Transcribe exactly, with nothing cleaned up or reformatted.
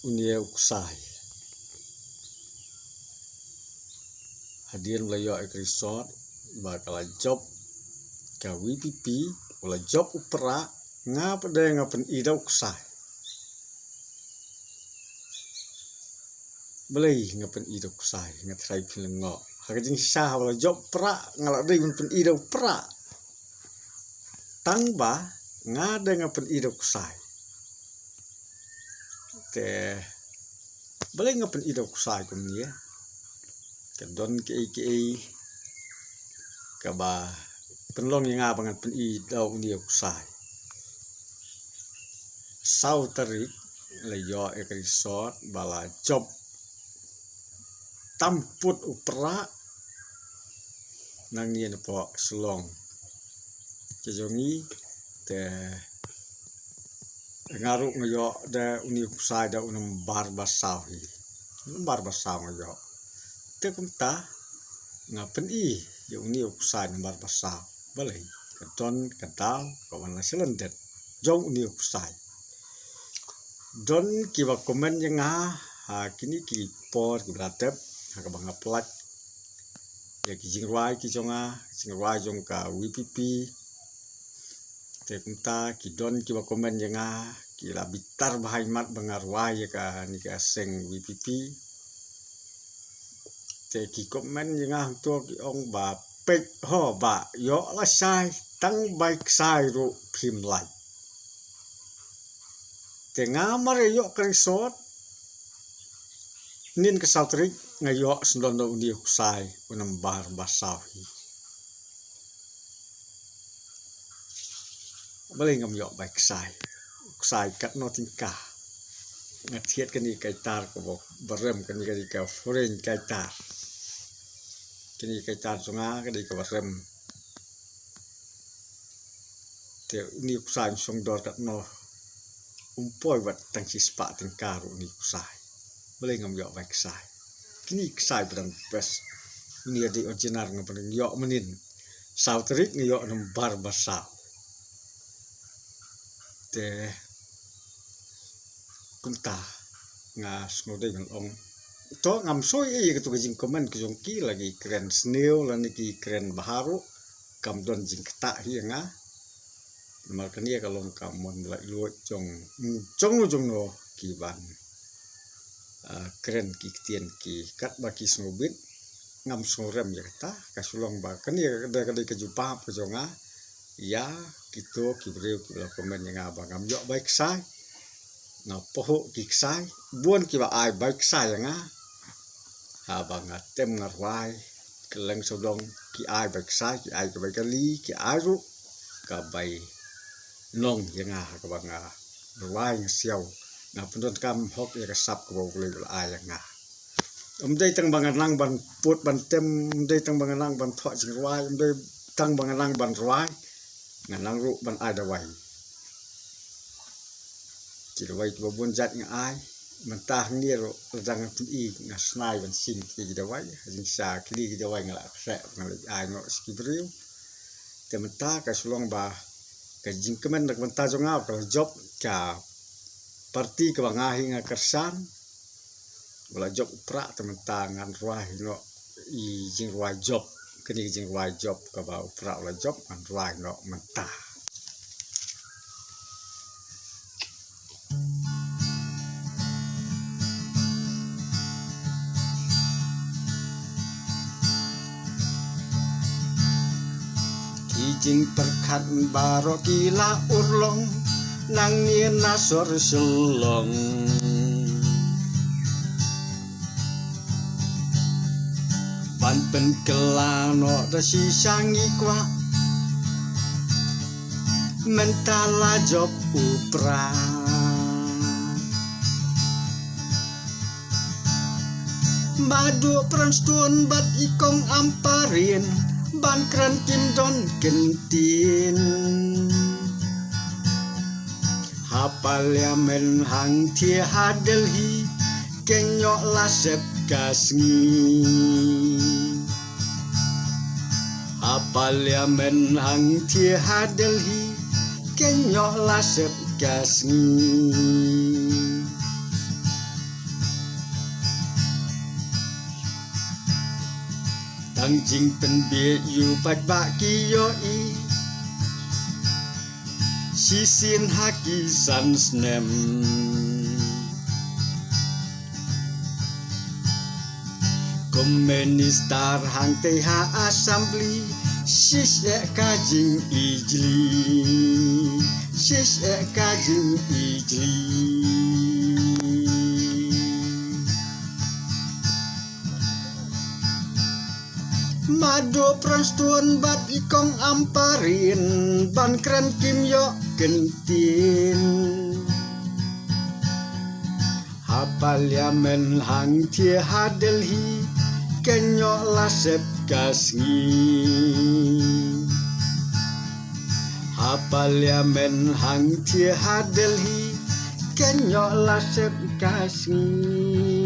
Une u ksai. Hadien ba la ïoh ïa ka result ba ka la jop ka V P P, ba la jop u Prah, nga pat de nga pyni da u ksai. Balei nga pyni da u ksai, nga tharai phin lyngngoh. Ha ka jingshisha ba la jop u Prah, nga la dei ban pyni da u Prah. Tang ba nga de nga pyni da u ksai. Te balei nga pyni da u ksai kumne? Ka don kiei kiei kaba pynlong ïa nga ba ngan pyni da une u ksai. Saw tarik la ïoh ïa ka result ba la jop tam pud u Prah nangne napoh Shillong. Te jong ngi te nga ruh nga ïoh da une u ksai da u nambar ba saw hi. Nambar ba saw nga ïoh. Te kumta nga pyni ïa une u ksai nambar ba saw. Balei? Ka don ka daw ka wan la sha lyndet jong une u ksai. Don kiba comment ïa nga ha kine ki por kiba la dep ha kaba nga pyllait ïa ki jingrwai ki jong nga, jingrwai jong ka V P P. Te kumta ki don kiba comment ïa nga, ki la bitar bha ïa mat ba nga rwai ïa kane ka seng V P P. Te ki comment ïa nga hangto ki ong ba peit ho ba ïoh lashai tang bai ksai ruh phim lait. Te nga mar ïoh ka result, nin ka saw tarik nga ïoh sngewdon da une u ksai u nambar ba saw hi. Balei ngam ïoh bai ksai? U ksai katno tyngka? Nga thied kane ka kaitar kaba rem, kane ka dei ka foreign kaitar. Kane ka kaitar jong nga ka dei kaba rem. Te une u ksai un shong dor katno? Um poi wat tang shispah tyngka ruh une u ksai. Balei ngam ïoh bai ksai? Kine ki ksai ba dang best. Une ka dei original, nga ba dang ïoh mynnin. Saw tarik nga ïoh nambar ba saw. Te kumta nga sngewdei ban ong. To ngam soi ei ïa katu ka jingcomment ka jong ki, la ki kren sniew lane ki kren bha ruh, kam don jingktah hi ïa nga. Namar kane ka long ka mon laitluid jong jong jong no ki ban, ah, kren ki ktien ki katba ki sngewbit. Ngam sngewrem ïa kata, ka shu long ba kane ka dei ka jubab ka jong nga ïa kito ki briew kiba la comment ïa nga ba ngam ïoh bai ksai. Nga poh ki ksai, bun kiba ai bai ksai ïa nga. Haba nga tem nga rwai, kylleng sawdong ki ai bai ksai, ki ai ka bai kali, ki ai ruh ka bai nong ïa nga ha kaba nga rwai nga siaw. Nga pyndonkam hok ïa ka sap kaba U Blei u la ai ïa nga. Ym dei tang ba nga nang ban put ban tem, ym dei tang ba nga nang ban thoh jingrwai, ym dei tang ba nga nang ban rwai, nga nang ruh ban ai dawai. Ki dawai kiba bun jait nga ai. Mynta hangne ruh lada nga pyni nga snai ban shim kine ki dawai. Ha jingshisha kine ki dawai nga la khreh nga la ai noh sha ki briew. Te mynta ka shu long ba ka jingkmen na ka bynta jong nga ka la jop ka party kaba nga hi nga kyrshan. Ba la jop u Prah, te mynta ngan rwai noh i jingrwai jop. Kane ka jingrwai jop kaba u Prah u la jop ngan rwai noh mynta. Ki jingpyrkhat baroh ki la urlong nangne na sor Shillong. Ban pynkylla noh da shisha ngi kwah, mynta la jop u Prah. Maduh Prestone bad i Kong Ampareen ban kren kim don kyntien. Ha Parliament hangthie ha Delhi, kynnoh la sep ka sngi. Ha Parliament hangthie ha Delhi, kynnoh la sep ka sngi. Jingpynbeit ïa u paidbah ki ïohi shisien ha ki san snem. Kum minister hangtei ha assembly, shisha ka jingijli, shisha ka jingijli. Mado Prestone bad i Kong Ampareen ban kren kim ïoh kyntien. Ha parliament hangtei ha Delhi, ken ïoh la sep ka sngi. Ha parliament hangtei ha Delhi, ken ïoh la sep ka sngi.